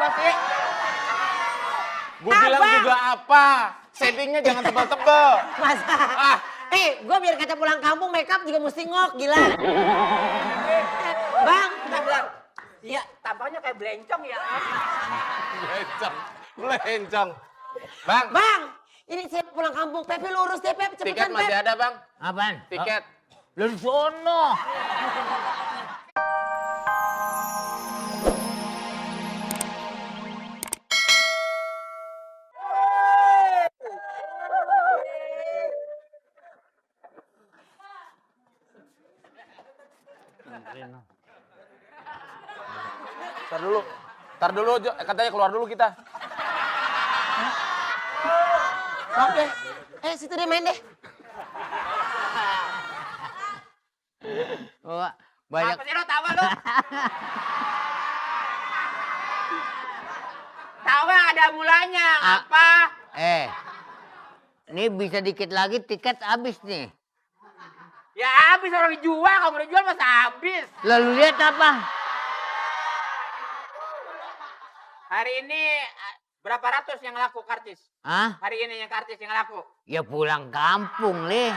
apa sih? Gue bilang juga apa? Settingnya jangan tebel-tebel. Masa? Gue biar kata pulang kampung make up juga mesti ngok, gila. Bang, Kita bilang, iya tampaknya kayak belencong ya. Belencong. Bang, ini saya pulang kampung. Pepe lurus deh, Pep. tiket Cepetan, masih Pep. ada bang? Apaan? Tiket. Lu di sono. Ntar dulu, katanya keluar dulu kita. Oke. Situ deh main deh. Wah, banyak. Apa sih lo tawa lo? Tawa ada mulanya, apa? Ini bisa dikit lagi tiket habis nih. Ya habis orang dijual, kalau nggak dijual masa habis. Lalu lihat apa? Hari ini berapa ratus yang laku kartis? Hah? Hari ini yang kartis yang laku. Ya pulang kampung, Le.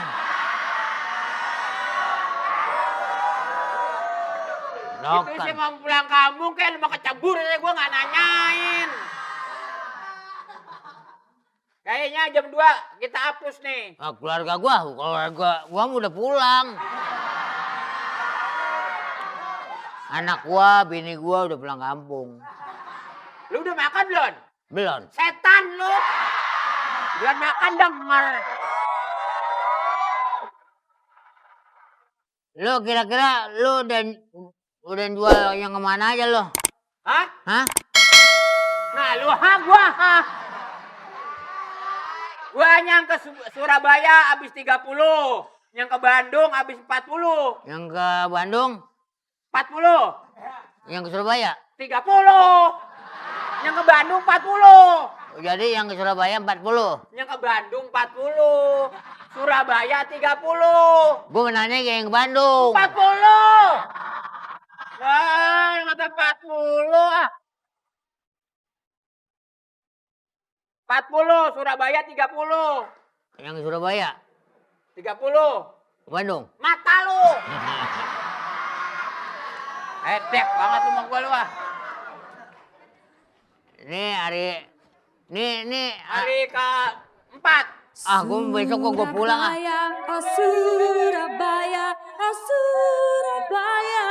Itu sih mau pulang kampung kan mau kecebur ya gue nggak nanyain. Kayaknya jam 2 kita hapus nih. Nah, keluarga gua udah pulang. Anak gua, bini gua udah pulang kampung. Lu udah makan belum? Belum. Setan lu. Belum makan dong. Lu kira-kira lu udah jual yang kemana aja lo? Hah? Hah? Nah lu gua. Gua yang ke Surabaya habis 30. Yang ke Bandung habis 40. Yang ke Bandung? 40. Yang ke Surabaya? 30. Yang ke Bandung 40. Jadi yang ke Surabaya 40? Yang ke Bandung 40. Surabaya 30. Gua nanya yang ke Bandung. 40. Wah, kata 40. 40, Surabaya 30. Yang ke Surabaya? 30. Bandung? Mata lu. Edek banget lu sama gua lu ah. Ini hari ke-4. gua besok gua pulang ah. Surabaya, Surabaya.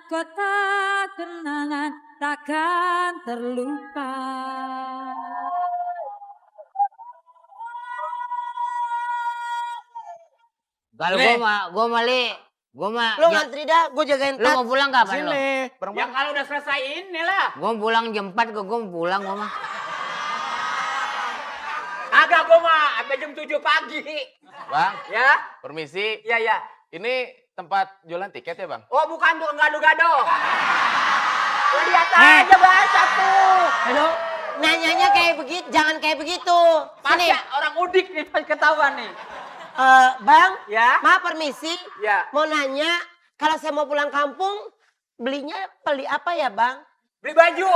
Kota kenangan takkan terlupa. Kalau gua mah Lu ngantri dah, gue jagain lu mau pulang kapan lo? Sini. Ya kalau udah selesai ini lah. Gua pulang jam 4 gua pulang gua mah. Agak gua mah sampai jam 7 pagi. Bang, Ya? permisi. Iya, iya. Ini tempat jualan tiket ya bang? Oh bukan tuh, gado-gado. Lu lihat aja bahasa tuh. Halo, nanyanya kayak begitu, jangan kayak begitu. Pasti Sini, orang udik nih pas ketahuan nih. Bang, Ya? maaf permisi. Ya. Mau nanya, kalau saya mau pulang kampung, beli apa ya bang? Beli baju.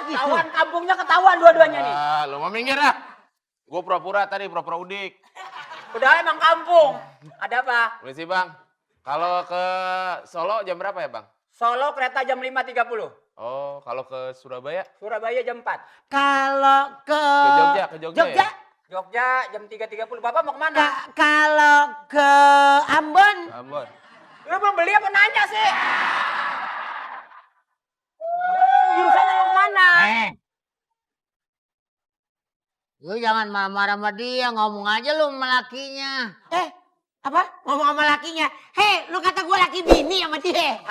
Ketahuan kampungnya ketahuan dua-duanya nih. Lu mau minggir ah? Gue pura-pura udik. Udah emang kampung. Ada apa? Permisi bang. Kalau ke Solo jam berapa ya bang? Solo kereta jam 5.30. Oh, kalau ke Surabaya? Surabaya jam 4. Kalau ke Jogja ya? Jogja jam 3.30. Bapak mau kemana? Kalau ke Ambon, Ambon. Lu mau beli apa nanya sih? Jurusannya mau kemana? Lu jangan marah-marah sama dia, ngomong aja lu sama lakinya. apa? Ngomong sama lakinya. Hei, lu kata gue laki bini sama dia.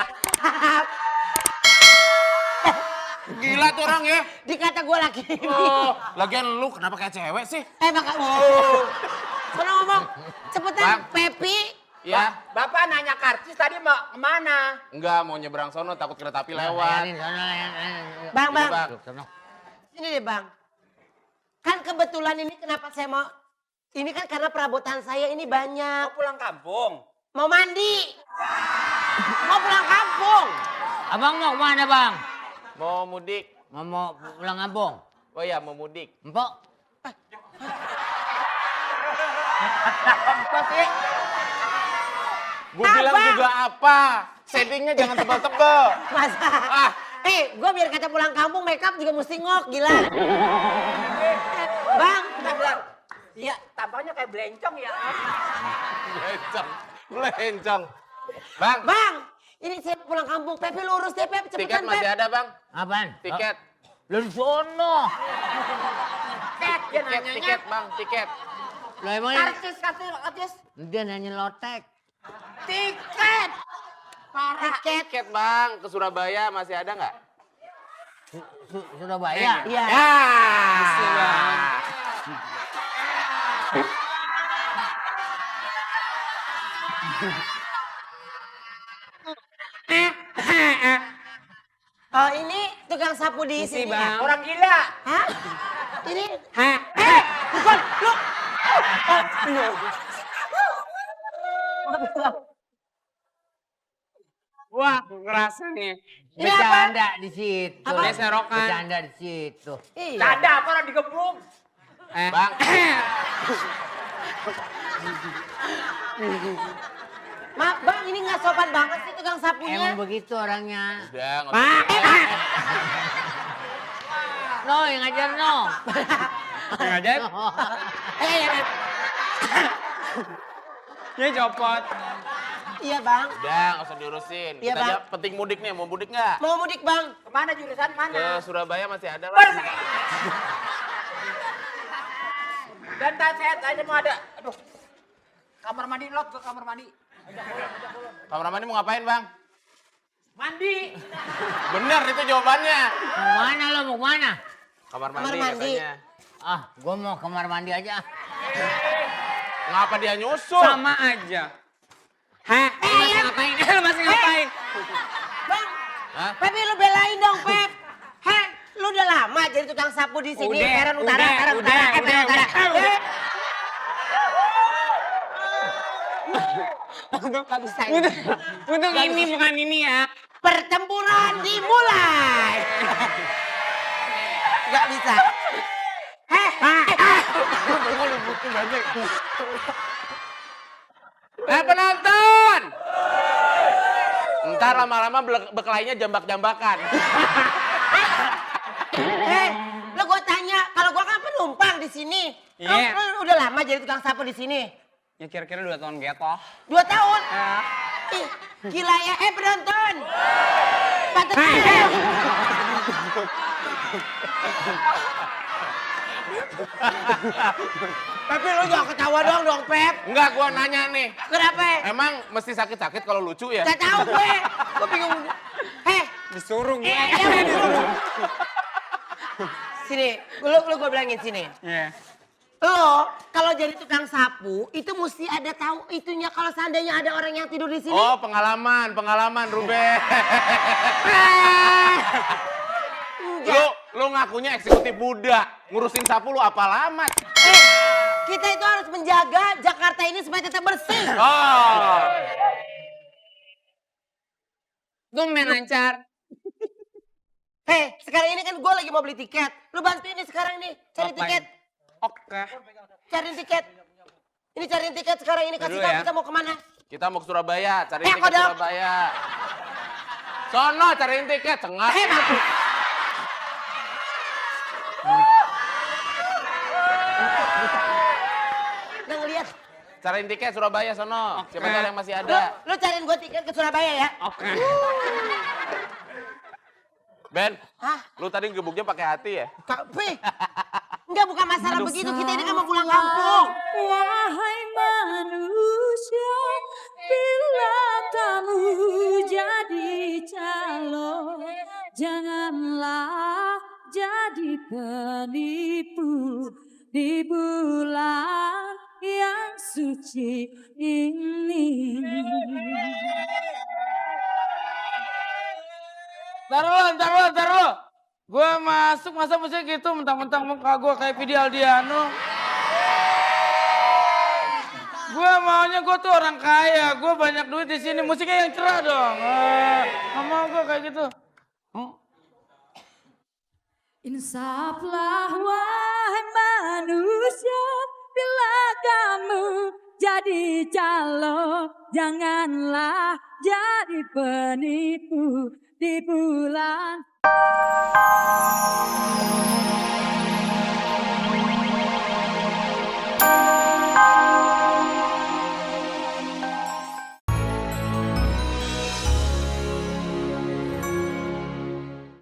Gila tuh orang ya. Dikata gue laki bini. Oh, lagian lu kenapa kayak cewek sih? Sono ngomong, cepetan Bang. Pepi. Ya. Bapak nanya kartis tadi mau kemana? Enggak, mau nyeberang sono takut kereta api lewat. Bang, Iya, bang. Ini deh bang. Kan kebetulan ini kenapa saya mau, ini kan karena perabotan saya ini banyak. Mau pulang kampung? Mau mandi. Mau pulang kampung. Abang mau kemana bang? Mau mudik. Mau pulang kampung? Oh iya, mau mudik. Empok? Apa sih? Gue bilang Abang. juga apa? Settingnya jangan tebel-tebel. Masa? Ah, Gue biar kata pulang kampung makeup juga mesti ngok, gila. Bang, Kita bilang, iya tampaknya kayak belencong ya. belencong. Belencong. Bang, bang, ini saya pulang kampung. Pepe lurus deh, Pep. tiket Cepetan, masih Pep. ada bang? Apaan? Tiket. Lu di sono. Tiket dia Tiket, nanyanya. tiket bang, tiket. Lo emang Karcis. dia nanya lotek. Tiket. Parah. Tiket bang, ke Surabaya masih ada nggak? Surabaya. Iya. Ya. Oh, ini tukang sapu di sini, ya? Orang gila. Hah? Ini? Bukan, lu. Wah, ngerasa nih. Ini apa? Bercanda di situ. Apa? Ini serokan. Bercanda di situ. Iya. Ada apa orang digebung? Bang, Maaf, Bang, ini nggak sopan banget sih tukang sapunya. Emang begitu orangnya. udah nggak usah. No, yang ngajar no. Ngajar. Ini copot. Iya, Bang. Udah nggak usah diurusin. Iya, Kita Bang. aja penting mudik nih, mau mudik nggak? Mau mudik, Bang. Kemana jurusan Ke mana? Surabaya masih ada Baru lah. Dan saya tanya mau ada. Aduh. Kamar mandi lot ke kamar mandi. Kamar mandi mau ngapain bang? Mandi. Bener itu jawabannya. Mau mana lo, mau mana? Kamar Kamar mandi mandi. katanya. Ah, gua mau kamar mandi aja. Ngapa dia nyusul? Sama aja. Hah? Lu masih ngapain? Lu masih ngapain? Bang, Hah? Pepe lu belain dong, Pep. Heh, lu udah lama jadi tukang sapu di sini. Udah, Peron Utara, udah, Peron udah, Utara, Peron udah, Utara. udah. Eh, Untuk ini bukan ini ya. Pertempuran dimulai. Gak bisa. Heh, Penonton! Ntar lama-lama bekelainya jambak-jambakan. lo gue tanya, kalau gue kan penumpang di sini. Iya. Lu udah lama jadi tukang sapu di sini? Ya kira-kira 2 tahun getoh. 2 tahun? Ih, gila ya. Penonton. Patut. Tapi lu jangan ketawa dong, Pep. Enggak, gua nanya nih. Kenapa? Emang mesti sakit-sakit kalau lucu ya? Gak tahu gue. Gue bingung. Disuruh gue. Sini, lu gue bilangin sini. Iya. Lo kalau jadi tukang sapu itu mesti ada tahu itunya kalau seandainya ada orang yang tidur di sini. Oh, pengalaman Ruben. Lu ngakunya eksekutif muda. Ngurusin sapu lu apa lama? Kita itu harus menjaga Jakarta ini supaya tetap bersih. Oh. Tumben lancar. Sekarang ini kan gue lagi mau beli tiket. Lu bantuin nih sekarang nih, cari Ngapain? tiket. Oke. Cariin tiket. Ini cariin tiket sekarang ini, kasih Dulu tahu ya. kita mau kemana. Kita mau ke Surabaya, cari tiket kodok. Surabaya. Sono cariin tiket, cengat. Bagus. Nggak ngeliat. Cariin tiket Surabaya sono. Siapa tahu yang masih ada. Lu cariin gue tiket ke Surabaya ya. Oke. Ben, Hah? lu tadi gebuknya pakai hati ya? Kak P. Enggak, bukan masalah begitu. Kita ini kan mau pulang kampung. Wahai manusia, bila kamu jadi calon, janganlah jadi penipu di bulan yang suci ini. Ntar lu. Gue masuk masa mesti gitu mentang-mentang muka gue kayak Vidi Aldiano. Gue maunya gue tuh orang kaya, gue banyak duit di sini, musiknya yang cerah dong. Nggak mau gue kayak gitu. Insaflah wahai manusia, bila kamu jadi calo, janganlah jadi penipu di bulan.